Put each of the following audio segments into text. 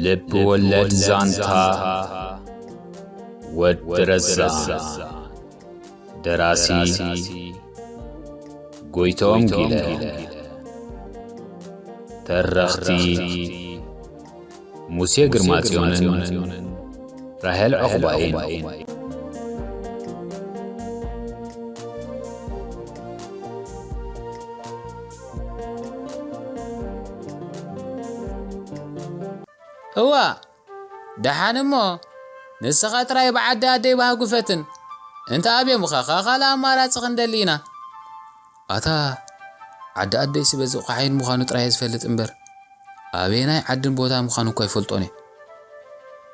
ልብ ወለድ ዛንታ ወዲ ረዛ። ደራሲ ጎይቶም ጊለ። ተረኽቲ ሙሴ ግርማጽዮንን ራሄል ዑቕባይን። እዋ፣ ደሓን እሞ፣ ንስኻ ጥራይ ብዓዲ ኣደይ ባህጉ ፈትን። እንተ ኣብዮምኻ ኸኣ ካልእ ኣማራጺ ክንደሊ ኢና። ኣታ ዓዲ ኣደይሲ በዚ ቋሒን ምዃኑ ጥራይ እየ ዝፈልጥ እምበር፣ ኣበየናይ ዓድን ቦታን ምዃኑ እኳ ኣይፈልጦን እየ።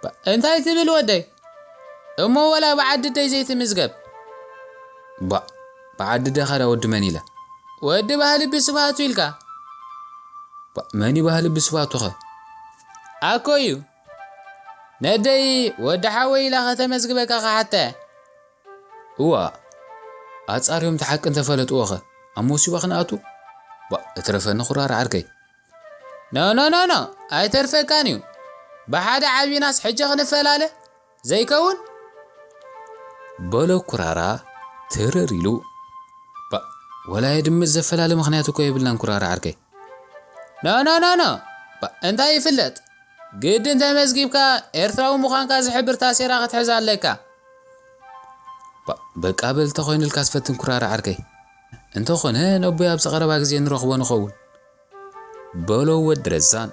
ባ-፣ እንታይ ትብል ወደይ? እሞ ወላ ብዓዲ ኣደይ ዘይትምዝገብ? ባ-፣ ብዓዲ ኣደኻ ዳ ወዲ መን ኢለ? ወዲ ባህሊ ብስብሃቱ ኢልካ? ባ-፣ መን እዩ ባህሊ ብስብሃቱኸ? ኣኮ እዩ። ነደይ ወዲ ሓወይ ኢላ ከተመዝግበካ ክሓታ እየ። እዋ፣ ኣጻርዮም እቲ ሓቂ እንተፈለጥዎኸ? ኣብ መሲባ ክንኣቱ? ባ-፣ እትረፈኒ ኩራር ዓርከይ። ኖ፣ ኖ፣ ኖ፣ ኖ፣ ኣይተርፈካን እዩ። ብሓደ ዓቢናስ ሕጂ ክንፈላለ ዘይከውን? በሎ ኩራራ ትርር ኢሉ። ባ-፣ ወላ የድምጽ ዘፈላለ ምኽንያት እኮ የብልናን ኩራራ ዓርከይ። ኖ፣ ኖ፣ ኖ፣ ኖ፣ ባ-፣ እንታይ ይፍለጥ? ግድን ተመዝጊብካ ኤርትራዊ ምዃንካ ዝሕብር ታሴራ ክትሕዝ ኣለካ። ባ-፣ በቃ በል እንተኾይኑልካ ዝፈትን ኩራራ ዓርከይ። እንተኾነ ነቦይ ኣብዚ ቀረባ ግዜ ንረኽቦ ንኸውን። በሎ ወዲ ረዛን።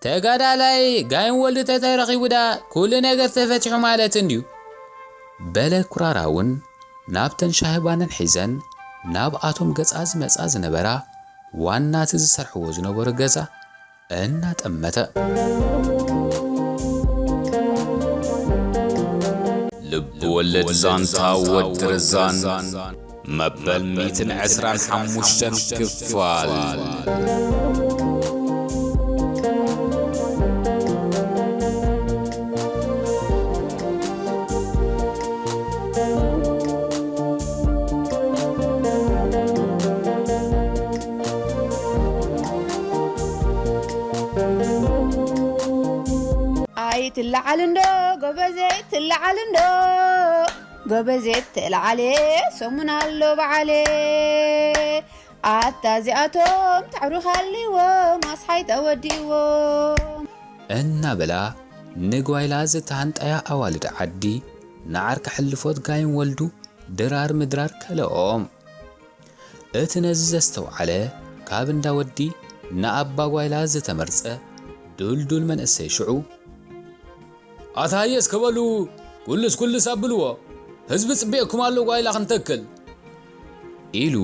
ተጋዳላይ ጋይም ወልዱ ተተረኺቡ ደኣ ኩሉ ነገር ተፈቲሑ ማለት እንድዩ። በለ ኩራራ እውን ናብተን ሻሂ ባነን ሒዘን ናብኣቶም ገጻ ዝመጻ ዝነበራ ዋናቲ ዝሰርሕዎ ዝነበሩ ገዛ እናጠመተ። ልብ ወለድ ዛንታ ወዲ ረዛን መበል ሚእትን ዕስራን ሓሙሽተን ክፋል። ኣይትለዓል እንዶ ጎበዜ፣ ትለዓል እንዶ ጎበዜ፣ ተለዓሌ ሰሙን ኣሎ በዓሌ። ኣታ እዚኣቶም ታዕሩኽ ሃልይዎም ኣስሓይ ተወዲእዎም። እናበላ ንጓይላ ዝተሃንጠያ ኣዋልድ ዓዲ ንዓርኪ ሕልፎት ጋይም ወልዱ ድራር ምድራር ከለኦም። እቲ ነዚ ዘስተውዓለ ካብ እንዳ ወዲ ንኣባ ጓይላ ዝተመርጸ ዱልዱል መንእሰይ ሽዑ፣ ኣታ ሃየ እስከ በሉ፣ ኩልስ ኩልስ ኣብልዎ፣ ህዝቢ ጽቢቕኩም ኣሎ ጓይላ ክንተክል፣ ኢሉ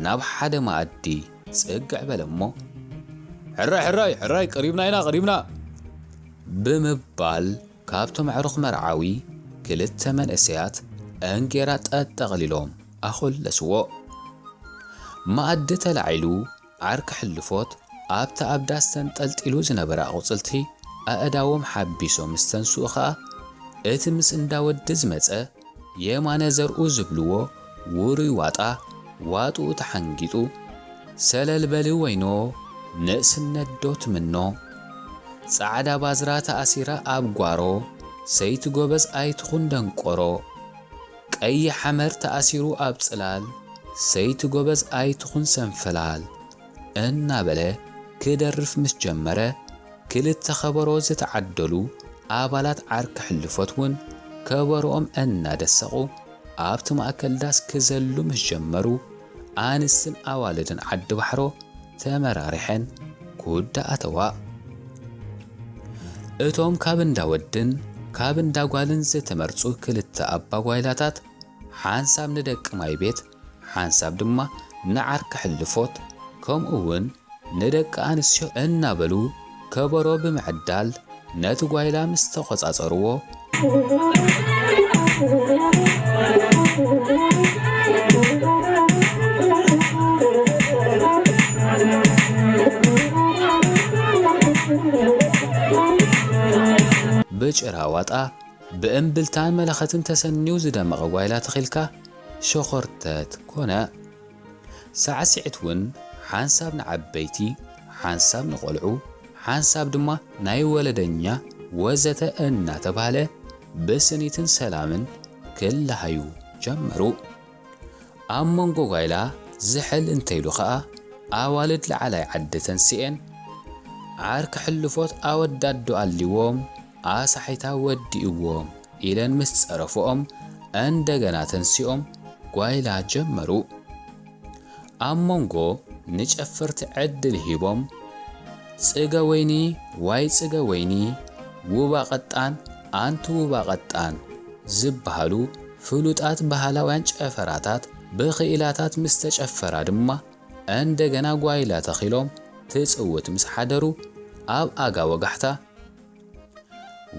ናብ ሓደ መኣዲ ጽግዕ በለ እሞ፣ ሕራይ፣ ሕራይ፣ ሕራይ፣ ቀሪብና ኢና፣ ቀሪብና፣ ብምባል ካብቶም ኣዕሩኽ መርዓዊ ክልተ መንእሰያት እንጌራ ጠጠቕሊሎም ኣኾለስዎ። መኣዲ ተላዒሉ፣ ዓርኪ ሕልፎት ኣብቲ ኣብ ዳስ ተንጠልጢሉ ዝነበረ ኣቑጽልቲ ኣእዳዎም ሓቢሶም ምስ ተንስኡ ኸኣ፣ እቲ ምስ እንዳ ወዲ ዝመጸ የማነ ዘርኡ ዝብልዎ ውሩይ ዋጣ ዋጥኡ ተሓንጊጡ፣ ሰለል በሊ ወይኖ ንእስነት ዶ ትምኖ? ጻዕዳ ባዝራ ተኣሲራ ኣብ ጓሮ፣ ሰይቲ ጎበዝ ኣይትኹን ደንቆሮ። ቀይሕ ሓመር ተኣሲሩ ኣብ ጽላል፣ ሰይቲ ጎበዝ ኣይትኹን ሰንፈላል። እናበለ ክደርፍ ምስ ጀመረ፣ ክልተ ከበሮ ዝተዓደሉ ኣባላት ዓርኪ ሕልፎት እውን ከበሮኦም እናደሰቑ ኣብቲ ማእከል ዳስ ክዘሉ ምስ ጀመሩ፣ ኣንስትን ኣዋልድን ዓዲ ባሕሮ ተመራሪሐን ኩዳ ኣተዋ። እቶም ካብ እንዳ ወድን ካብ እንዳ ጓልን ዝተመርጹ ክልተ ኣባጓይላታት ሓንሳብ ንደቂ ማይ ቤት፣ ሓንሳብ ድማ ንዓርኪ ሕልፎት፣ ከምኡ እውን ንደቂ ኣንስትዮ እናበሉ ከበሮ ብምዕዳል ነቲ ጓይላ ምስ ተቖጻጸርዎ፣ ብጭራ ዋጣ ብእምብልታን መለኸትን ተሰንዩ ዝደመቐ ጓይላ ተኺልካ ሸኾርተት ኮነ። ሳዕስዒት እውን ሓንሳብ ንዓበይቲ፣ ሓንሳብ ንቖልዑ፣ ሓንሳብ ድማ ናይ ወለደኛ ወዘተ እናተባህለ ብስኒትን ሰላምን ክለሃዩ ጀመሩ። ኣብ መንጎ ጓይላ ዝሕል እንተይሉ ኸኣ ኣዋልድ ላዕላይ ዓዲ ተንሲኤን ዓርኪ ሕልፎት ኣወዳዱ ኣልዎም ኣሳሒታ ወዲእዎም ኢለን ምስ ጸረፍኦም እንደገና ተንሲኦም ጓይላ ጀመሩ። ኣብ መንጎ ንጨፈርቲ ዕድል ሂቦም ጽገ ወይኒ ዋይ ጽገ ወይኒ ውባ ቀጣን ኣንቲ ውባ ቀጣን ዝበሃሉ ፍሉጣት ባህላውያን ጨፈራታት ብኽኢላታት ምስ ተጨፈራ ድማ እንደገና ጓይላ ተኺሎም ትጽውት ምስ ሓደሩ ኣብ ኣጋ ወጋሕታ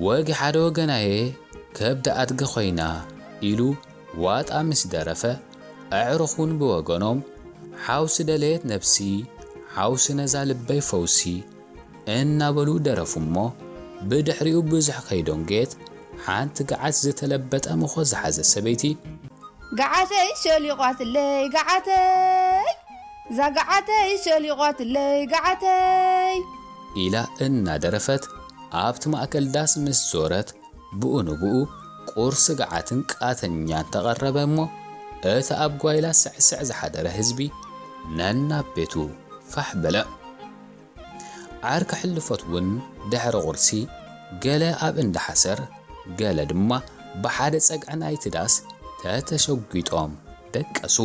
ወጊሓ ዶ ገናየ ከብዲ ኣድጊ ኮይና ኢሉ ዋጣ ምስ ደረፈ ኣዕሩኽ እውን ብወገኖም ሓውሲ ደለየት ነብሲ ሓውሲ ነዛ ልበይ ፈውሲ እናበሉ ደረፉ እሞ ብድሕሪኡ ብዙሕ ከይደንጎየት ሓንቲ ገዓት ዝተለበጠ ምኾ ዝሓዘት ሰበይቲ ገዓተይ ሸሊቋትለይ ገዓተይ እዛ ገዓተይ ሸሊቋትለይ ገዓተይ ኢላ እናደረፈት ኣብቲ ማእከል ዳስ ምስ ዞረት ብኡ ንብኡ ቁርሲ ገዓትን ቃተኛን ተቐረበ እሞ እቲ ኣብ ጓይላ ስዕስዕ ዝሓደረ ህዝቢ ነናብ ቤቱ ፋሕ በለ። ዓርኪ ሕልፎት እውን ድሕሪ ቁርሲ ገለ ኣብ እንዳ ሓሰር ገለ ድማ ብሓደ ጸግዒ ናይቲ ዳስ ተተሸጒጦም ደቀሱ።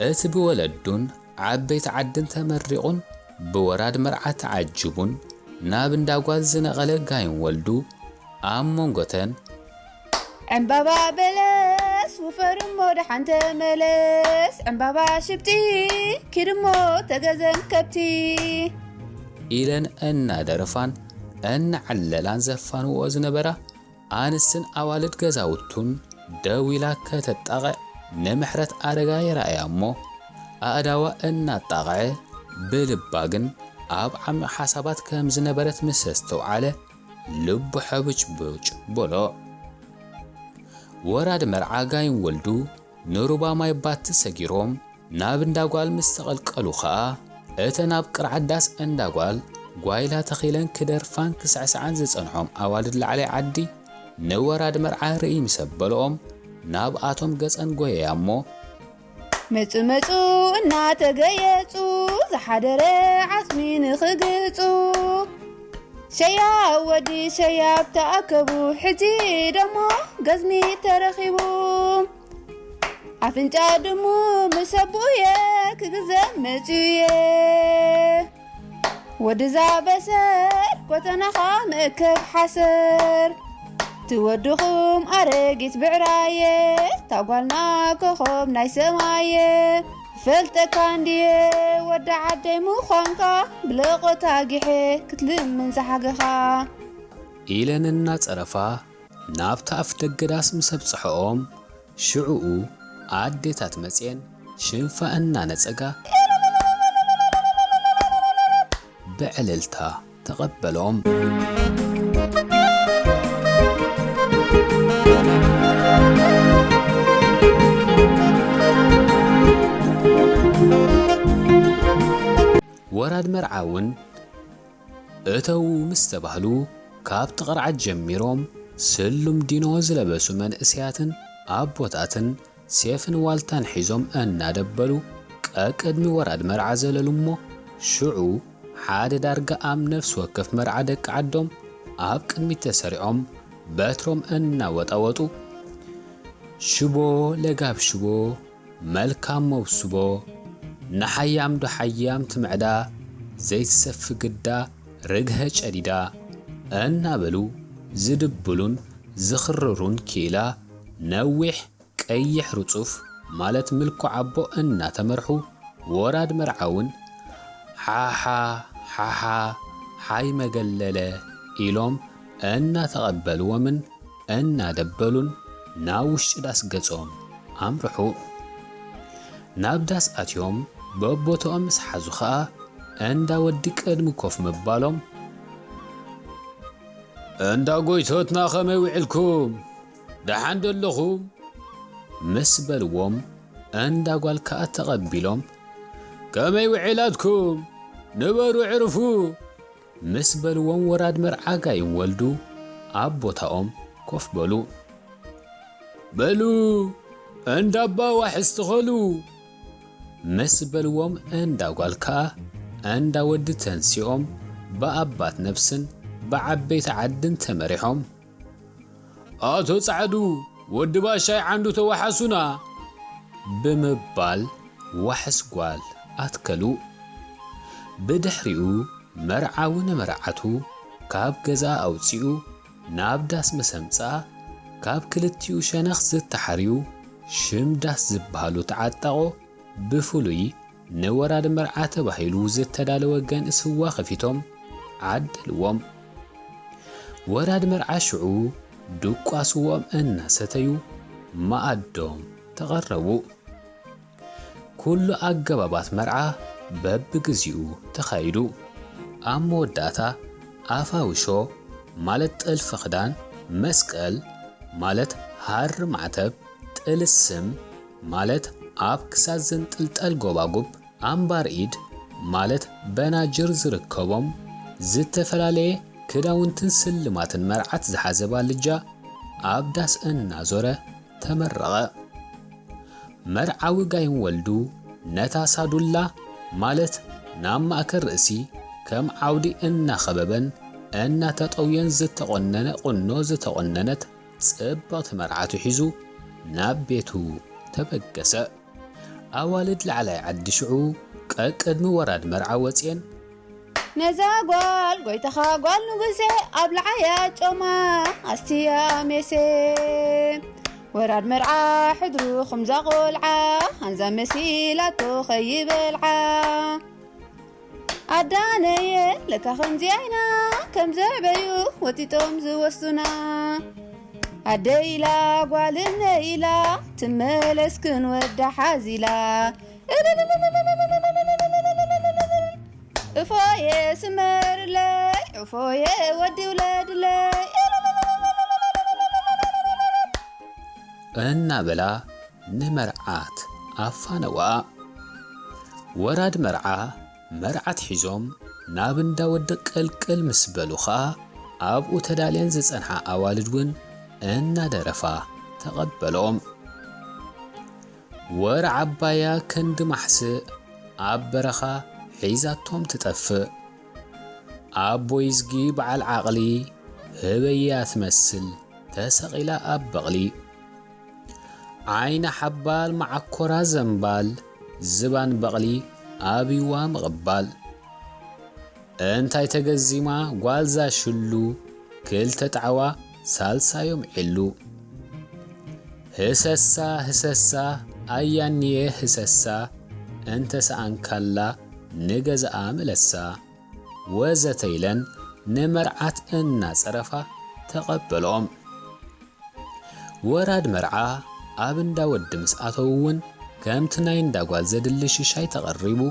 እቲ ብወለዱን ዓበይቲ ዓድን ተመሪቑን ብወራድ መርዓ ተዓጅቡን ናብ እንዳ ጓል ዝነቐለ ጋይም ወልዱ ኣብ መንጎተን ዕምባባ በለስ ውፈር እሞ ደሓን ተመለስ ዕምባባ ሽብጢ ኪድ እሞ ተገዘም ከብቲ ኢለን እናደረፋን እናዓለላን ዘፋንዎ ዝነበራ ኣንስትን ኣዋልድ ገዛውቱን ደው ኢላ ከተጣቕዕ ንምሕረት ኣረጋ የረኣያ እሞ ኣእዳዋ እናጣቕዐ ብልባ ግን ኣብ ዓሚቕ ሓሳባት ከም ዝነበረት ምስ ኣስተውዓለ ልቡ ሕብጭቡጭ በሎ። ወራድ መርዓ ጋይም ወልዱ ንሩባ ማይ ባቲ ሰጊሮም ናብ እንዳ ጓል ምስ ተቐልቀሉ ኸኣ እተን ኣብ ቅርዓት ዳስ እንዳ ጓል ጓይላ ተኺለን ክደርፋን ክስዕስዓን ዝጸንሖም ኣዋልድ ላዕላይ ዓዲ ንወራድ መርዓ ርእይ ምስ ኣበልኦም ናብኣቶም ገጸን ጎየያ እሞ መጹ መጹ እናተገየጹ ዝሓደረ ዓጽሚ ንኽግጹ ሸያብ ወዲ ሸያብ ተኣከቡ ሕጂ ደሞ ገዝሚ ተረኺቡ ኣፍንጫ ድሙ ምስ ኣቦኡየ ክግዘም መጺኡየ ወድዛ በሰር ኮተናኻ መእከብ ሓሰር ትወድኹም ኣረጊት ብዕራየ ታጓልና ኮኾብ ናይ ሰማየ ፈልጠካ እንድየ ወዲ ዓደይ ምዃንካ ብለቆታ ጊሐ ክትልምን ዝሓገኻ ኢለን እናጸረፋ ናብቲ ኣፍ ደገ ዳስ ምስ ኣብጽሐኦም ሽዕኡ ኣዴታት መጽየን ሽንፋ እናነጸጋ ብዕልልታ ተቐበሎም። ወራድ መርዓ እውን እተው ምስ ተባህሉ ካብቲ ቅርዓት ጀሚሮም ስሉም ዲኖ ዝለበሱ መንእሰያትን ኣቦታትን ሴፍን ዋልታን ሒዞም እናደበሉ ቀቅድሚ ወራድ መርዓ ዘለሉ እሞ ሽዑ ሓደ ዳርጋ ኣብ ነፍሲ ወከፍ መርዓ ደቂ ዓዶም ኣብ ቅድሚት ተሰሪዖም በትሮም እናወጣወጡ ሽቦ ለጋብ ሽቦ መልካም መውስቦ ንሓያም ዶ ሓያም ትምዕዳ ዘይትሰፊ ግዳ ርግሀ ጨዲዳ እናበሉ ዝድብሉን ዝኽርሩን ክኢላ ነዊሕ ቀይሕ ርጹፍ ማለት ምልኩዕ ኣቦ እናተመርሑ ወራድ መርዓውን ሓሓ ሓሓ ሓይ መገለለ ኢሎም እናተቐበልዎምን እናደበሉን ናብ ውሽጢ ዳስ ገጾም ኣምርሑ። ናብ ዳስ ኣትዮም በቦትኦም ምስ ሓዙ ኸኣ እንዳ ወዲ ቅድሚ ኮፍ ምባሎም እንዳ ጎይቶትና ከመይ ውዕልኩም? ደሓን ዶ ኣለኹም? ምስ በልዎም እንዳ ጓል ከኣ ተቐቢሎም ከመይ ውዒላትኩም? ንበሩ ዕርፉ ምስ በልዎም ወራድ መርዓ ጋይም ወልዱ ኣብ ቦታኦም ኮፍ በሉ። በሉ እንዳባ ዋሕስ ትኸሉ ምስ በልዎም እንዳ ጓል ከኣ እንዳ ወዲ ተንሲኦም ብኣባት ነብስን ብዓበይቲ ዓድን ተመሪሖም ኣቶ ጻዕዱ ወዲ ባሻይ ዓንዱ ተወሓሱና ብምባል ዋሕስ ጓል ኣትከሉ። ብድሕሪኡ መርዓዊ ንመርዓቱ ካብ ገዛ ኣውጺኡ ናብ ዳስ ምስ ኣምጽኣ ካብ ክልቲኡ ሸነኽ ዝተሓርዩ ሽም ዳስ ዝበሃሉ ተዓጣቖ ብፍሉይ ንወራድ መርዓ ተባሂሉ ዝተዳለወ ገንኢ ስዋ ከፊቶም ዓደልዎም። ወራድ መርዓ ሽዑ ድቋ ስዎም እናሰተዩ መኣዶም ተቐረቡ። ኩሉ ኣገባባት መርዓ በብግዚኡ ተኻይዱ። ኣብ መወዳእታ ኣፋውሾ ማለት ጥልፊ ክዳን፣ መስቀል ማለት ሃሪ ማዕተብ፣ ጥልስም ማለት ኣብ ክሳድ ዝንጥልጠል ጎባጉብ፣ ኣምባር ኢድ ማለት በናጅር ዝርከቦም ዝተፈላለየ ክዳውንትን ስልማትን መርዓት ዝሓዘ ባልጃ ኣብ ዳስ እናዞረ ተመረቐ። መርዓዊ ጋይም ወልዱ ነታ ሳዱላ ማለት ናብ ማእከል ርእሲ ከም ዓውዲ እናኸበበን እናተጠውየን ዝተቖነነ ቁኖ ዝተቖነነት ጽብቕቲ መርዓቱ ሒዙ ናብ ቤቱ ተበገሰ። ኣዋልድ ላዕላይ ዓዲ ሽዑ ቀቅድሚ ወራድ መርዓ ወጽየን ነዛ ጓል ጎይታኻ ጓል ንጉሴ ኣብልዓያ ጮማ ኣስትያ ሜሴ ወራድ መርዓ ሕድሩ ኹምዛ ቆልዓ ሃንዛ መሲላቶ ኸይበልዓ ኣዳነየ ለካ ኸምዚ ዓይና ከም ዘዕበዩ ወጢጦም ዝወስዱና ኣደ ኢላ ጓልነ ኢላ ትመለስ ክንወዳ ሓዚላ እፎየ ስመርለይ እፎየ ወዲ ውለድለይ እናበላ ንመርዓት ኣፋነዋ። ወራድ መርዓ መርዓት ሒዞም ናብ እንዳ ወዲ ቅልቅል ምስ በሉ ኸኣ ኣብኡ ተዳልየን ዝጸንሓ ኣዋልድ እውን እናደረፋ ተቐበሎም። ወር ዓባያ ክንዲ ማሕስእ ኣብ በረኻ ሒዛቶም ትጠፍእ። ኣቦይዝጊ በዓል ዓቕሊ ህበያ ትመስል ተሰቒላ ኣብ በቕሊ። ዓይና ሓባል መዓኮራ ዘምባል ዝባን በቕሊ ኣብይዋ ምቕባል። እንታይ ተገዚማ ጓልዛ ሽሉ ክልተ ጣዕዋ ሳልሳዮም ዒሉ። ህሰሳ ህሰሳ ኣያንየ ህሰሳ እንተ ሰኣንካላ ንገዛኣ ምለሳ። ወዘተ ኢለን ንመርዓት እናጸረፋ ተቐበልኦም። ወራድ መርዓ ኣብ እንዳ ወዲ ምስ ኣተዉ እውን ከምቲ ናይ እንዳ ጓል ዘድሊ ሽሻይ ተቐሪቡ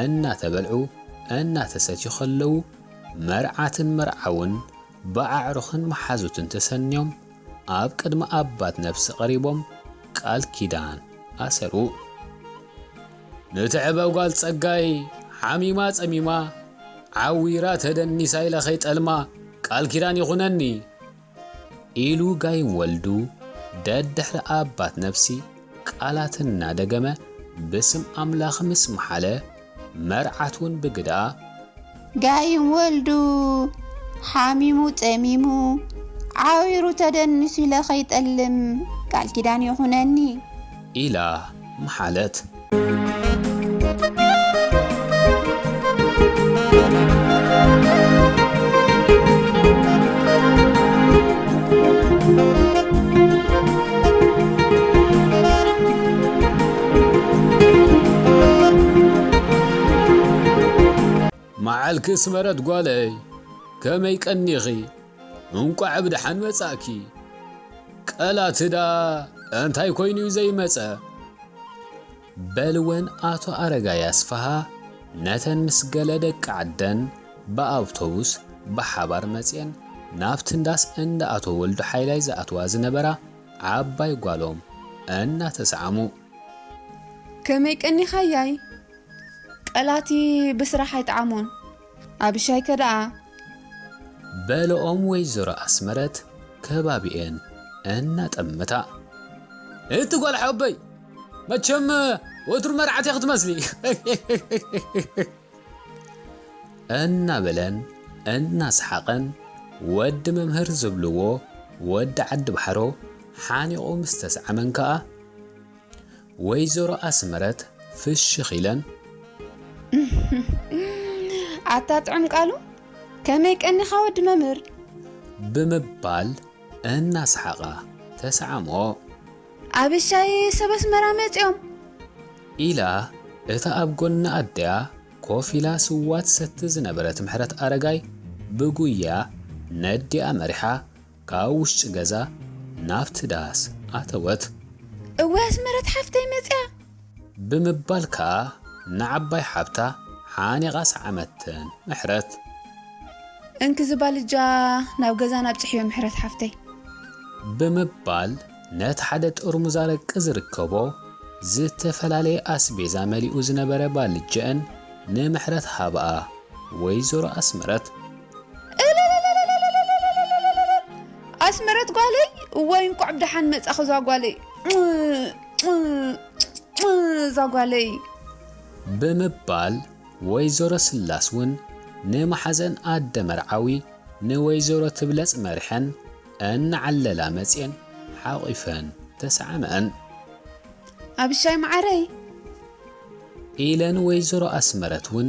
እናተበልዑ እናተሰትዩ ከለዉ መርዓትን መርዓውን ብኣዕሩኽን መሓዙትን ተሰንዮም ኣብ ቅድሚ ኣባት ነብሲ ቀሪቦም ቃል ኪዳን ኣሰሩ። ንትዕበ ጓል ጸጋይ ሓሚማ ጸሚማ ዓዊራ ተደኒሳ ኢለ ኸይጠልማ ቃል ኪዳን ይኹነኒ። ኢሉ ጋይም ወልዱ ደድሕሪ ኣባት ነብሲ ቃላት እናደገመ ብስም ኣምላኽ ምስ መሓለ መርዓት እውን ብግዳ ጋይም ወልዱ ሓሚሙ ጸሚሙ ዓዊሩ ተደኒሱ ኢለ ኸይጠልም ቃል ኪዳን ይኹነኒ። ኢላ መሓለት። መዓልኪ ስመረት ጓለይ፣ ከመይ ቀኒኺ? እንቋዕ ብደሓን መጻእኪ። ቀላቲ ደኣ እንታይ ኮይኑ እዩ ዘይመጸ? በልወን ኣቶ ኣረጋይ ኣስፍሃ ነተን ምስ ገለ ደቂ ዓደን ብኣውቶቡስ ብሓባር መጽየን ናብቲ እንዳስ እንዳ ኣቶ ወልዱ ሓይላይ ዝኣትዋ ዝነበራ ዓባይ ጓሎም እናተሰዓሙ። ከመይ ቀኒኻያይ? ቀላቲ ብስራሕ ኣይጠዓሞን። ኣብሻይከ ደኣ በለኦም ወይዘሮ ኣስመረት ከባቢኤን እናጠመታ። "እቲ ጓል ሓወቦይ፣ መቸም ወትሩ መርዓት ኢኺ ክትመስሊ!" እናበለን እናሰሓቐን፣ ወዲ መምህር ዝብልዎ ወዲ ዓዲ ባሕሮ ሓኒቑ ምስ ተሰዓመን ከኣ፣ ወይዘሮ ኣስመረት ፍሽኽ ኢለን፣ "ኣታ ጥዑም ቃሉ፣ ከመይ ቀኒኻ ወዲ መምህር?" ብምባል እናሰሓቓ ተሰዓምኦ። "ኣብሻይ ሰብ ኣስመራ መጺኦም?" ኢላ እታ ኣብ ጎኒ ኣደያ ኮፍ ኢላ ስዋ ትሰቲ ዝነበረት ምሕረት ኣረጋይ ብጉያ ነዲኣ መሪሓ ካብ ውሽጢ ገዛ ናብቲ ዳስ ኣተወት። "እወ ኣስመረት ሓፍተይ መጺኣ!" ብምባል ከኣ ንዓባይ ሓብታ ሓኒቓ ሰዓመተን ምሕረት። "እንኪ እዚ ባልጃ ናብ ገዛና ኣብጽሕዮ ምሕረት ሓፍተይ!" ብምባል ነቲ ሓደ ጥርሙዝ ኣረቂ ዝርከቦ ዝተፈላለየ ኣስቤዛ መሊኡ ዝነበረ ባልጀአን ንምሕረት ሃብኣ። ወይዘሮ ኣስመረት። "ኣስመረት ጓለይ፣ እዋይ እንኳዕ ብደሓን መጻኺ እዛ ጓለይ፣ እዛ ጓለይ!" ብምባል ወይዘሮ ስላስ እውን ንመሓዘን ኣደ መርዓዊ ንወይዘሮ ትብለጽ መሪሐን እናዓለላ መጽየን ሓቒፈን ተሰዓመአን። "ኣብሻይ መዓረይ!" ኢለን ወይዘሮ ኣስመረት እውን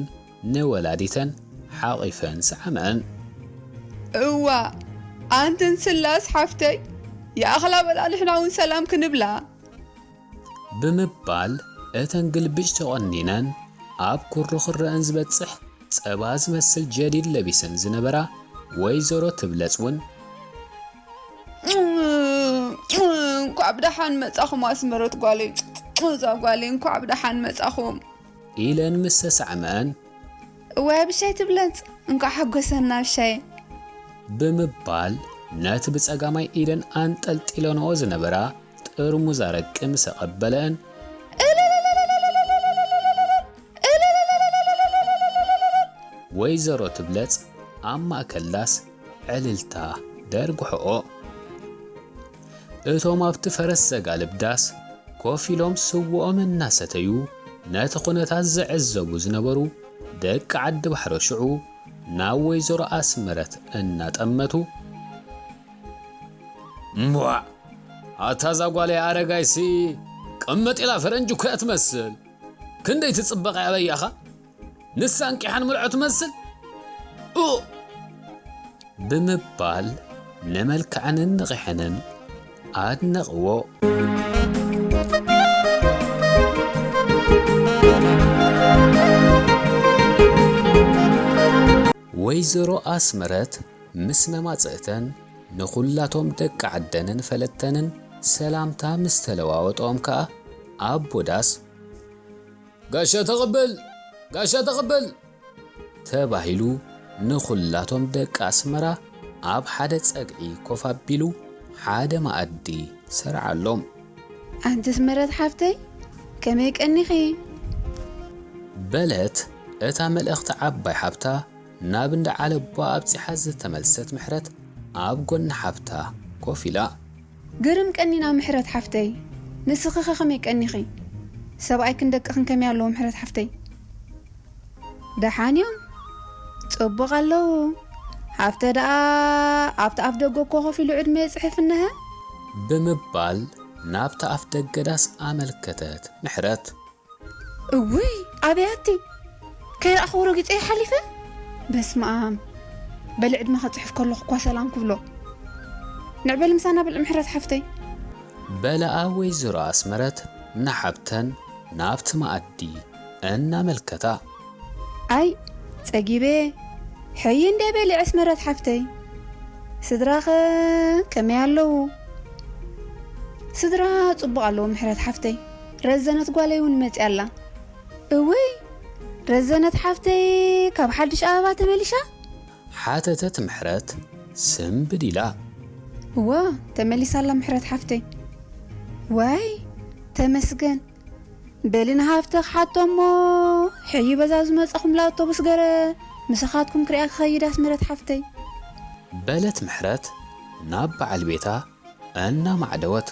ንወላዲተን ሓቒፈን ሰዓመአን። "እዋ፣ ኣንትን ስላስ ሓፍተይ፣ ይኣኽላ በላ ንሕና እውን ሰላም ክንብላ!" ብምባል እተን ግልብጭ ተቖኒነን ኣብ ኩሩ ክረአን ዝበጽሕ ጸባ ዝመስል ጀዲድ ለቢሰን ዝነበራ ወይዘሮ ትብለጽ እውን፣ "እንኳዕ ብደሓን መጻኹም ኣስመረት ጓለይ፣ እዛ ጓለይ እንኳዕ ብደሓን መጻኹም!" ኢለን ምስ ተሳዕመአን፣ "እዋይ ኣብሻይ ትብለጽ፣ እንኳዕ ሓጎሰና ኣብሻይ!" ብምባል ነቲ ብጸጋማይ ኢደን ኣንጠልጢለንኦ ዝነበራ ጥርሙዝ ኣረቂ ምስ ኣቐበለአን፣ ወይዘሮ ትብለጽ ኣብ ማእከል ዳስ ዕልልታ ደርግሖኦ። እቶም ኣብቲ ፈረስ ዘጋልብ ዳስ ኮፍ ኢሎም ስውኦም እናሰተዩ ነቲ ኩነታት ዝዕዘቡ ዝነበሩ ደቂ ዓዲ ባሕሮ ሽዑ ናብ ወይዘሮ ኣስመረት እናጠመቱ፣ "እምቧዕ! ኣታ እዛ ጓለይ ኣረጋይሲ ቅምጥ ኢላ ፈረንጂ እኮ እያ ትመስል። ክንደይ ትጽበቕ እያ በያኻ። ንሳ እንቂሓን ምልዖ ትመስል። ኡ!" ብምባል ንመልክዐንን ንቕሐንን ኣድነቕዎ። ወይዘሮ ኣስመረት ምስ ነማጽእተን ንኹላቶም ደቂ ዓደንን ፈለጥተንን ሰላምታ ምስ ተለዋወጠኦም ከኣ ኣቦ ዳስ፣ "ጋሻ ተቐበል! ጋሻ ተቐበል!" ተባሂሉ ንኹላቶም ደቂ ኣስመራ ኣብ ሓደ ጸግዒ ኮፍ ኣቢሉ ሓደ መኣዲ ሰርዓሎም። "ኣንቲ ኣስመረት ሓፍተይ፣ ከመይ ቀኒኺ?" በለት እታ መልእኽቲ ዓባይ ሓብታ ናብ እንዳ ዓለባ ኣብጺሓ ዝተመልሰት ምሕረት ኣብ ጎኒ ሓብታ ኮፍ ኢላ። "ግርም ቀኒና ምሕረት ሓፍተይ፣ ንስኺኸ ከመይ ቀኒኺ? ሰብኣይክን ደቅኽን ከመይ ኣለዉ ምሕረት ሓፍተይ?" "ደሓን እዮም፣ ጽቡቕ ኣለዉ። ሓፍተ ደኣ ኣብቲ ኣፍ ደገ እኮ ኮፍ ኢሉ ዕድመ የጽሕፍ እነሀ!" ብምባል ናብቲ ኣፍ ደገ ዳስ ኣመልከተት ምሕረት። "እውይ፣ ኣበይ ኣቲ? ከይረኣኽዎ ረጊጸዮ ሓሊፈ? በስመ ኣብ! በሊ ዕድመ ከጽሕፍ ከለኹ እኳ ሰላም ክብሎ። ንዕ በሊ ምሳና ብልዒ ምሕረት ሓፍተይ!" በለኣ ወይዘሮ ኣስመረት ንሓብተን ናብቲ መኣዲ እናመልከታ። "ኣይ፣ ጸጊበ። ሕይ እንደ በሊ ኣስመረት ሓፍተይ። ስድራኸ ከመይ ኣለዉ?" "ስድራ ጽቡቕ ኣለዉ ምሕረት ሓፍተይ። ረዘነት ጓለይ እውን መጺኣ ኣላ።" "እውይ፣ ረዘነት ሓፍተይ ካብ ሓድሽ ኣበባ ተመሊሻ?" ሓተተት ምሕረት ስምብድ ኢላ። "እዋ፣ ተመሊሳ ኣላ ምሕረት ሓፍተይ።" "ዋይ፣ ተመስገን። በሊ ንሃፍተ ክሓቶ እሞ፣ ሕዪ በዛ ዝመጻኹምላ ኣውቶቡስ ገረ ምሳኻትኩም ክሪኣ ክኸይድ ኣስመረት ሓፍተይ።" በለት ምሕረት ናብ በዓል ቤታ እናማዕደወት።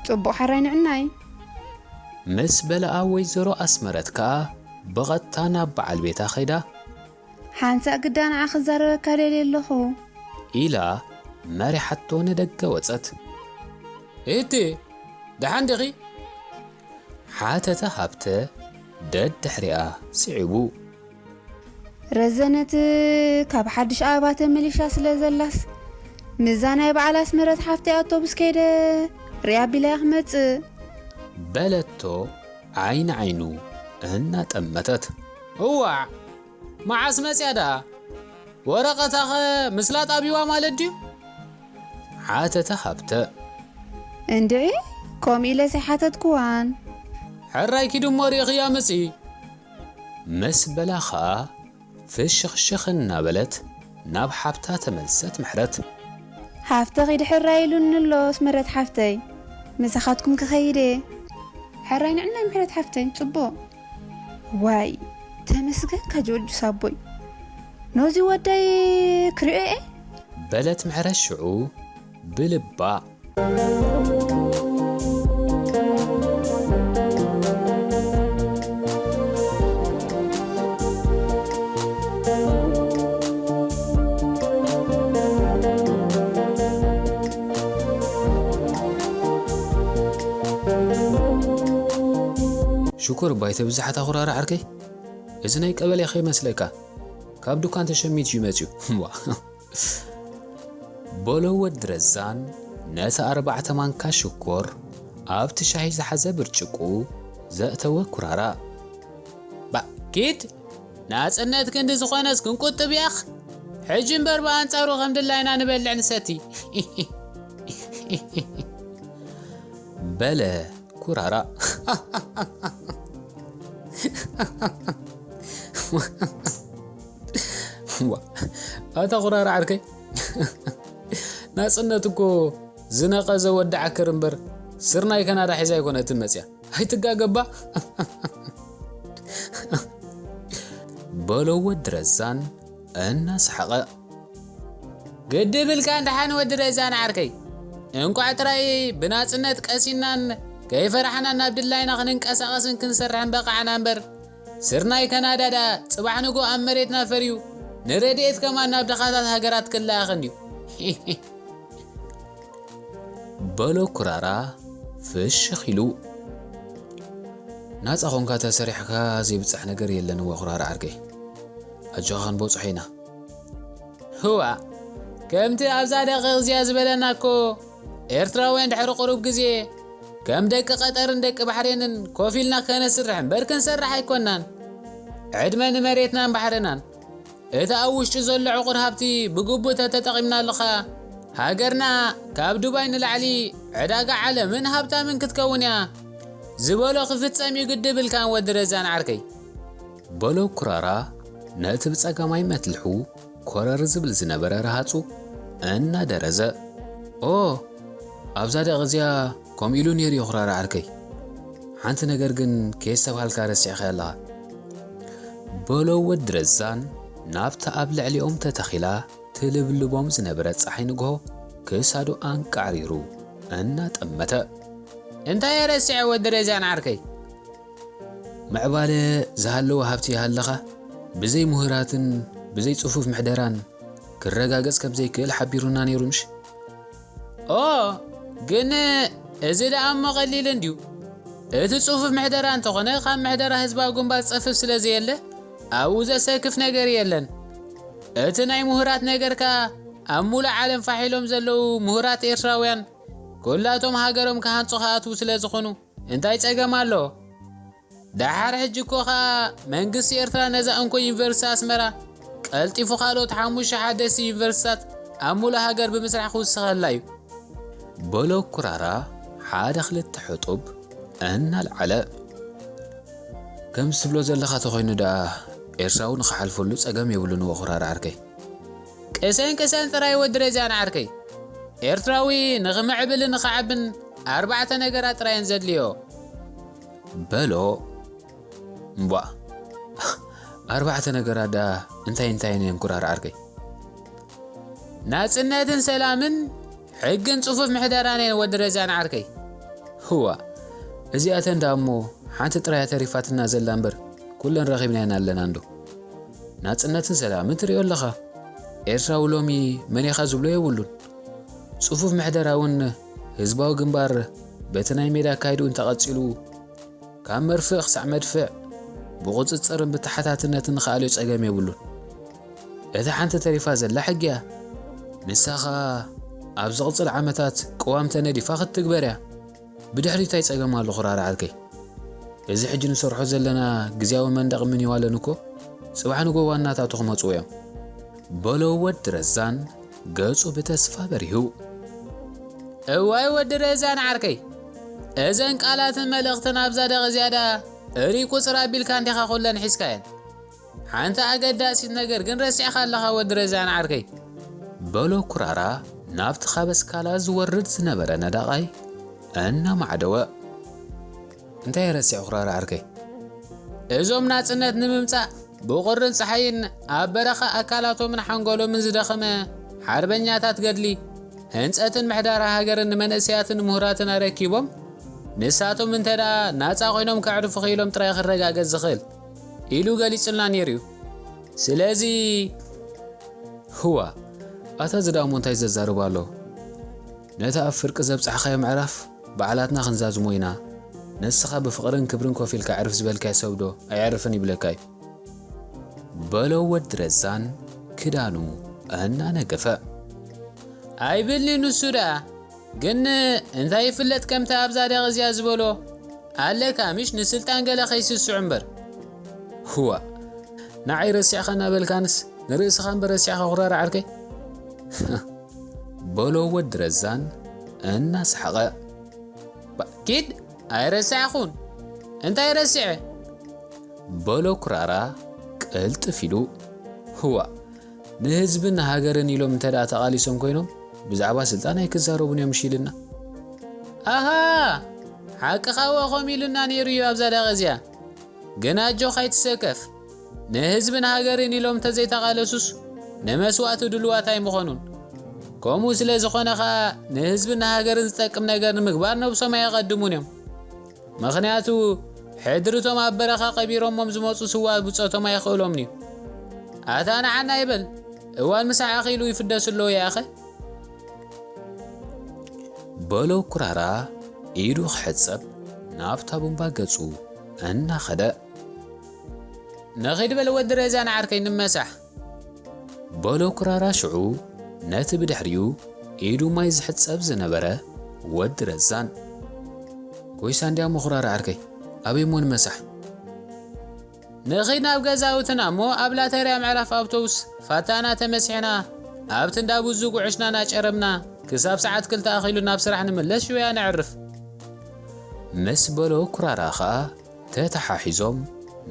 ጽቡቕ ሓራይ ንዕናይ። ምስ በለኣ ወይዘሮ ኣስመረት ከኣ ብቐጥታ ናብ በዓል ቤታ ከይዳ። ሓንሳእ ግዳ ንዓ ክዛረበካ ደልየ ኣለኹ። ኢላ መሪሓቶ ንደገ ወጸት። እቲ ደሓን ዲኺ? ሓተተ ሃብተ ደድሕሪኣ ስዒቡ። ረዘነት ካብ ሓድሽ ኣበባ ተመሊሻ ስለ ዘላስ፣ ምስዛ ናይ በዓል ኣስመረት ሓፍተይ ኣውቶቡስ ከይደ ርያ ቢላያ ክመጽእ። በለቶ ዓይኒ ዓይኑ እናጠመተት። እዋዕ፣ መዓስ መጽያ ደኣ? ወረቐታኸ ምስላ ጣቢዋ ማለት ድዩ? ሓተተ ሃብተ። እንድዒ፣ ከምኡ ኢለ ዘይሓተትኩዋን። ሕራይ ኪዱ እሞ ርኢኽያ ምጺ። ምስ በላ ኸኣ ፍሽኽሽኽ እናበለት ናብ ሓብታ ተመልሰት ምሕረት። ሃብተኺ ድሕራይ ኢሉኒ ኣሎ ኣስመረት ሓፍተይ፣ ምሳኻትኩም ክኸይድ እየ። ሕራይ ንዕናይ ምሕረት ሓፍተይ፣ ጽቡቕ። ዋይ፣ ተመስገንካ ጆርጅስ ኣቦይ። ነዚ ወደይ ክሪኦ እየ። በለት ምሕረት ሽዑ ብልባ። ሽኮር ባይተ ብዝሓት ኣኹራራ ዓርከይ። እዚ ናይ ቀበሌ ከይመስለካ፣ ካብ ዱካን ተሸሚቱ እዩ መጺኡ። ዋ። በሎ ወዲ ረዛን ነቲ ኣርባዕተ ማንካ ሽኮር ኣብቲ ሻሂ ዝሓዘ ብርጭቁ ዘእተወ ኩራራ። ባ፣ ኪድ፣ ናጽነት ክንዲ ዝኾነስ ክንቁጥብ ያኽ። ሕጂ እምበር ብኣንጻሩ ከም ድላይና ንበልዕ ንሰቲ። በለ ኩራራ። ዋ፣ ኣታ ኩራራ ዓርከይ፣ ናጽነት እኮ ዝነቐዘ ወዲ ዓከር እምበር ስርናይ ከናዳ ሒዛ ኣይኮነትን መጽያ። ኣይትጋገባ። በሎ ወዲ ረዛን እናሰሓቐ። ግድብ ኢልካ እንድሓን ወዲ ረዛን ዓርከይ። እንቋዕ ጥራይ ብናጽነት ቀሲናን ከይፈራሕናን ናብ ድላይና ክንንቀሳቐስን ክንሰርሕን በቃዕና እምበር፣ ስርናይ ከናዳ ደኣ ጽባሕ ንግሆ ኣብ መሬትና ፈርዩ ንረድኤት ከማን ናብ ድኻታት ሃገራት ክለኣኽን እዩ። በሎ ኩራራ ፍሽኽ ኢሉ። ናጻ ኾንካ ተሰሪሕካ ዘይብጻሕ ነገር የለን እወ ኩራራ ዓርከይ። ኣጆኻ ክንበጽሖ ኢና። ህዋ፣ ከምቲ ኣብዛ ደቂቕ እዚኣ ዝበለና እኮ፣ ኤርትራውያን ድሕሪ ቁሩብ ግዜ ከም ደቂ ቀጠርን ደቂ ባሕሬንን ኮፍ ኢልና ከነስርሕ እምበር ክንሰርሕ ኣይኮናን። ዕድመ ንመሬትናን ባሕርናን። እቲ ኣብ ውሽጡ ዘሎ ዕቑር ሃብቲ ብግቡእ ተተጠቒምናሉ ኸኣ፣ ሃገርና ካብ ዱባይ ንላዕሊ ዕዳጋ ዓለምን ሃብታምን ክትከውን እያ ዝበሎ ክፍጸም እዩ ግድብ ኢልካን ወዲ ረዛን ዓርከይ። በሎ ኩራራ ነቲ ብጸጋማይ መትልሑ ኮረር ዝብል ዝነበረ ረሃጹ እናደረዘ። ኦ፣ ኣብዛ ደቕ እዚኣ ከምኡ ኢሉ ነይሩ እዩ ኩራራ ዓርከይ። ሓንቲ ነገር ግን ከየስተብሃልካ ረሲዕካያ ኣለኻ። በሎ ወዲ ረዛን ናብታ ኣብ ልዕሊኦም ተተኺላ ትልብልቦም ዝነበረት ጸሓይ ንግሆ ክሳዱ ኣንቃዕሪሩ እናጠመተ። እንታይ እየ ረሲዐ ወዲ ረዛን ዓርከይ? ምዕባለ ዝሃለወ ሃብቲ ይሃለኻ፣ ብዘይ ምሁራትን ብዘይ ጽፉፍ ምሕደራን ክረጋገጽ ከም ዘይክእል ሓቢሩና ነይሩ ምሽ? ኦ፣ ግን እዚ ደኣ እሞ ቀሊል እንድዩ። እቲ ጽፉፍ ምሕደራ እንተኾነ፣ ካብ ምሕደራ ህዝባዊ ግንባር ዝጸፍፍ ስለ ዘየለ፣ ኣብኡ ዘሰክፍ ነገር የለን። እቲ ናይ ምሁራት ነገር ከኣ፣ ኣብ ሙሉእ ዓለም ፋሕ ኢሎም ዘለዉ ምሁራት ኤርትራውያን፣ ኩላቶም ሃገሮም ክሃንጹ ክኣትዉ ስለ ዝኾኑ፣ እንታይ ጸገም ኣሎ? ደሓር ሕጂ እኮ ኸኣ መንግስቲ ኤርትራ ነዛ እንኮ ዩኒቨርሲቲ ኣስመራ ቀልጢፉ ካልኦት ሓሙሽተ ሓደስቲ ዩኒቨርሲታት ኣብ ሙሉእ ሃገር ብምስራሕ ክውስኸላ እዩ። በሎ ኩራራ ሓደ ክልተ ሕጡብ እናልዓለ። ከምዚ ትብሎ ዘለኻ ተኾይኑ ደኣ ኤርትራዊ ንኽሓልፈሉ ጸገም የብሉን እወ ኩራራ ዓርከይ። ቅሰን ቅሰን ጥራይ ወዲ ረዛን ዓርከይ። ኤርትራዊ ንኽምዕብልን ንኽዓብን ኣርባዕተ ነገራት ጥራይ እየን ዘድልዮ። በሎ። እምቧ፣ ኣርባዕተ ነገራት ደኣ እንታይ እንታይን እየን ኩራር ዓርከይ? ናጽነትን ሰላምን ሕግን ጽፉፍ ምሕደራን እየን ወዲ ረዛን ዓርከይ። ህዋ፣ እዚኣተን ደኣ እሞ ሓንቲ ጥራይ እያ ተሪፋትና ዘላ እምበር፣ ኩለን ረኺብናየን ኣለና እንዶ። ናጽነትን ሰላምን ትሪኦ ኣለኻ። ኤርትራዊ ሎሚ መን ኢኻ ዝብሎ የብሉን። ጽፉፍ ምሕደራ እውን ህዝባዊ ግንባር በቲ ናይ ሜዳ ኣካይድኡ እንተቐጺሉ፣ ካብ መርፍእ ክሳዕ መድፍዕ ብቁጽጽርን ብተሓታትነትን ንኽኣልዮ ጸገም የብሉን። እታ ሓንቲ ተሪፋ ዘላ ሕጊ እያ። ንሳ ኸኣ ኣብ ዝቕጽል ዓመታት ቅዋም ተነዲፋ ክትትግበር እያ። ብድሕሪት እንታይ ጸገም ኣሎ ኩራራ ዓርከይ? እዚ ሕጂ ንሰርሖ ዘለና ግዝያዊ መንደቕ ምኒዋለን እኮ ጽባሕ ንጎ ዋናታቱ ክመጽኡ እዮም። በሎ ወዲ ረዛን ገጹ ብተስፋ በሪሁ። እዋይ ወዲ ረዛን ዓርከይ፣ እዘን ቃላትን መልእኽትን ኣብዛ ደቒ ዝያዳ እሪ ቁጽር ኣቢልካ እንዲኻ ኩለን ሒዝካየን። ሓንቲ ኣገዳሲት ነገር ግን ረሲዕካ ኣለኻ ወዲ ረዛን ዓርከይ። በሎ ኩራራ ናብቲ ካብ ኣስካላ ዝወርድ ዝነበረ ነዳቓይ እናማዕደወ። እንታይ ረሲዕ ኩራራ ዓርከይ? እዞም ናጽነት ንምምጻእ ብቑርን ጸሓይን ኣብ በረኻ ኣካላቶምን ሓንጎሎምን ዝደኸመ ሓርበኛታት ገድሊ ህንጸትን ምሕዳራ ሃገርን ንመንእሰያትን ምሁራትን ኣረኪቦም፣ ንሳቶም እንተ ደኣ ናጻ ኮይኖም ከዕርፉ ክኢሎም ጥራይ ክረጋገጽ ዝኽእል ኢሉ ገሊጹልና ነይሩ እዩ። ስለዚ ህዋ፣ ኣታ እዚ ደኣ እሞ እንታይ ዘዛርብ ኣሎ? ነቲ ኣብ ፍርቂ ዘብጻሕካዮ ምዕራፍ ባዕላትና ክንዛዝሞ ኢና። ንስኻ ብፍቕርን ክብርን ኮፍ ኢልካ ኣዕርፍ ዝበልካዮ ሰብ ዶ ኣየዕርፍን ይብለካ እዩ። በሎ ወዲ ረዛን ክዳኑ እናነገፈ። ኣይብልኒ ንሱ ደኣ፣ ግን እንታይ ይፍለጥ ከምቲ ኣብዛ ደቒ እዚኣ ዝበሎ ኣለካ ምሽ ንስልጣን ገለ ከይስስዑ እምበር። ህዋ፣ ንዓይ ረሲዕኻ እናበልካንስ ንርእስኻ እምበር ረሲዕኻ ኩራራ ዓርከይ። በሎ ወዲ ረዛን እናሰሓቐ። ባ-፣ ኪድ ኣይረሳዕኹን። እንታይ ረሲዐ? በሎ ኩራራ ቅልጥፍ ኢሉ። ህዋ፣ ንህዝብን ንሃገርን ኢሎም እንተ ደኣ ተቓሊሶም ኮይኖም ብዛዕባ ስልጣን ኣይክዛረቡን እዮም ምሽ ኢልና። ኣሃ፣ ሓቅኻ እወ ከምኡ ኢሉና ነይሩ እዩ ኣብዛ ደቒ እዚኣ። ግን ኣጆኻ ኣይትሰከፍ። ንህዝብን ሃገርን ኢሎም እንተዘይተቓለሱስ ንመስዋእቲ ድሉዋት ኣይምኾኑን። ከምኡ ስለ ዝኾነ ኸኣ ንህዝብን ንሃገርን ዝጠቅም ነገር ንምግባር ነብሶም ኣየቐድሙን እዮም። ምኽንያቱ ሕድርቶም ኣብ በረኻ ቀቢሮሞም ዝመጹ ስዋ ብጾቶም ኣይኽእሎምን እዩ። ኣታ ንዓና ይበል፣ እዋን ምሳሕ ኣኺሉ ይፍደሱ ኣለዉ ይኣኸ። በሎ ኩራራ ኢዱ ክሕጸብ ናብታ ቡምባ ገጹ እናኸደ። ንኺድ በል ወዲ ረዛን ዓርከይ ንመሳሕ። በሎ ኩራራ ሽዑ ነቲ ብድሕሪኡ ኢዱ ማይ ዝሕጸብ ዝነበረ ወዲ ረዛን። ጎይሳ እንድያ እሞ ኩራራ ዓርከይ፣ ኣበይ እሞ ንመሳሕ? ንኺድ ናብ ገዛውትና እሞ ኣብ ላተርያ ምዕራፍ ኣውቶቡስ ፋታና ተመሲሕና ኣብቲ እንዳ ቡዙ ጉዕሽና እናጨረምና ክሳብ ሰዓት ክልተ ኣኺሉ ናብ ስራሕ ንምለስ ሽውያ ነዕርፍ። ምስ በሎ ኩራራ ኸኣ ተተሓሒዞም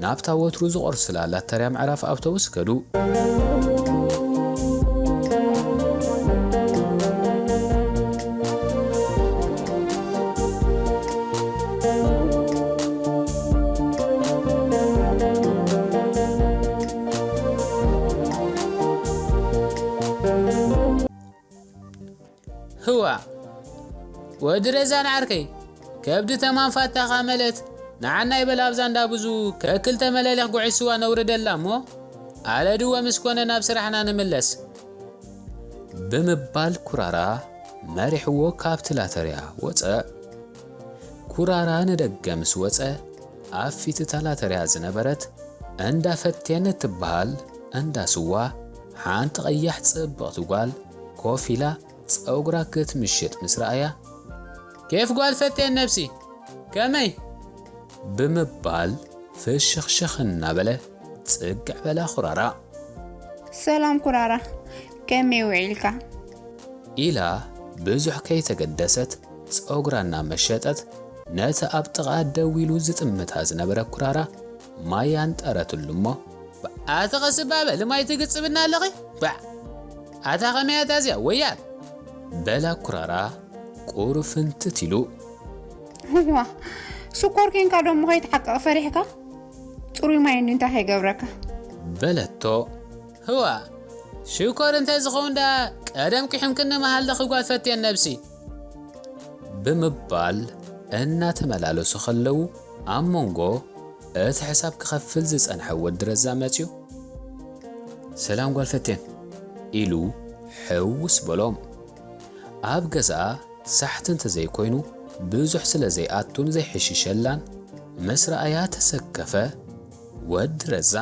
ናብታ ወትሩ ዝቖርስላ ላተርያ ምዕራፍ ኣውቶቡስ ከዱ። ህዋ፣ ወዲ ረዛን ዓርከይ፣ ከብዲ ተማን ፋታኻ መለት፣ ንዓና ይበል ኣብዛ እንዳ ብዙ ከክልተ መለሊኽ ጉዕሽ ስዋ ነውርደላ እሞ፣ ኣለድወ ምስ ኮነ ናብ ስራሕና ንምለስ። ብምባል ኩራራ መሪሕዎ ካብቲ ላተርያ ወጸ። ኩራራ ንደገ ምስ ወጸ፣ ኣብ ፊት እታ ላተርያ ዝነበረት እንዳ ፈቴን እትበሃል እንዳ ስዋ፣ ሓንቲ ቀያሕ ጽብቕቲ ጓል ኮፍ ኢላ ጸጉራ ክትምሽጥ ምስ ረኣያ፣ "ኬፍ ጓል ፈቴን ነብሲ፣ ከመይ?" ብምባል ፍሽኽሽኽ እናበለ ጽግዕ በላ ኩራራ። "ሰላም ኩራራ፣ ከመይ ውዒልካ?" ኢላ ብዙሕ ከይተገደሰት ጸጉራ እናመሸጠት ነቲ ኣብ ጥቓ ደው ኢሉ ዝጥምታ ዝነበረ ኩራራ ማይ ኣንጠረትሉ እሞ፣ "ኣቲ ቀስ እባ በሊ ማይ ትግጽብና ኣለኺ? ባዕ! ኣታ ከመይ እያ እዚኣ ወያል?" በላ ኩራራ ቁርፍንትት ኢሉ። "እዋ፣ ሽኮር ኬንካ ዶ እሞ ከይትሓቅቕ ፈሪሕካ? ጽሩይ ማይ እንዲ እንታይ ከይገብረካ?" በለቶ። "ህዋ፣ ሽኮር እንተ ዝኸውን ደኣ ቀደም ቂሕምክኒ ምሃለኺ ጓል ፈቴን ነብሲ። ብምባል እናተመላለሱ ከለዉ ኣብ መንጎ እቲ ሕሳብ ክኸፍል ዝጸንሐ ወዲ ረዛ መጺኡ፣ "ሰላም ጓል ፈቴን" ኢሉ ሕውስ በሎም። ኣብ ገዛኣ ሳሕቲ እንተዘይኮይኑ ብዙሕ ስለ ዘይኣቱን ዘይሕሽሸላን ምስ ረኣያ ተሰከፈ ወዲ ረዛ።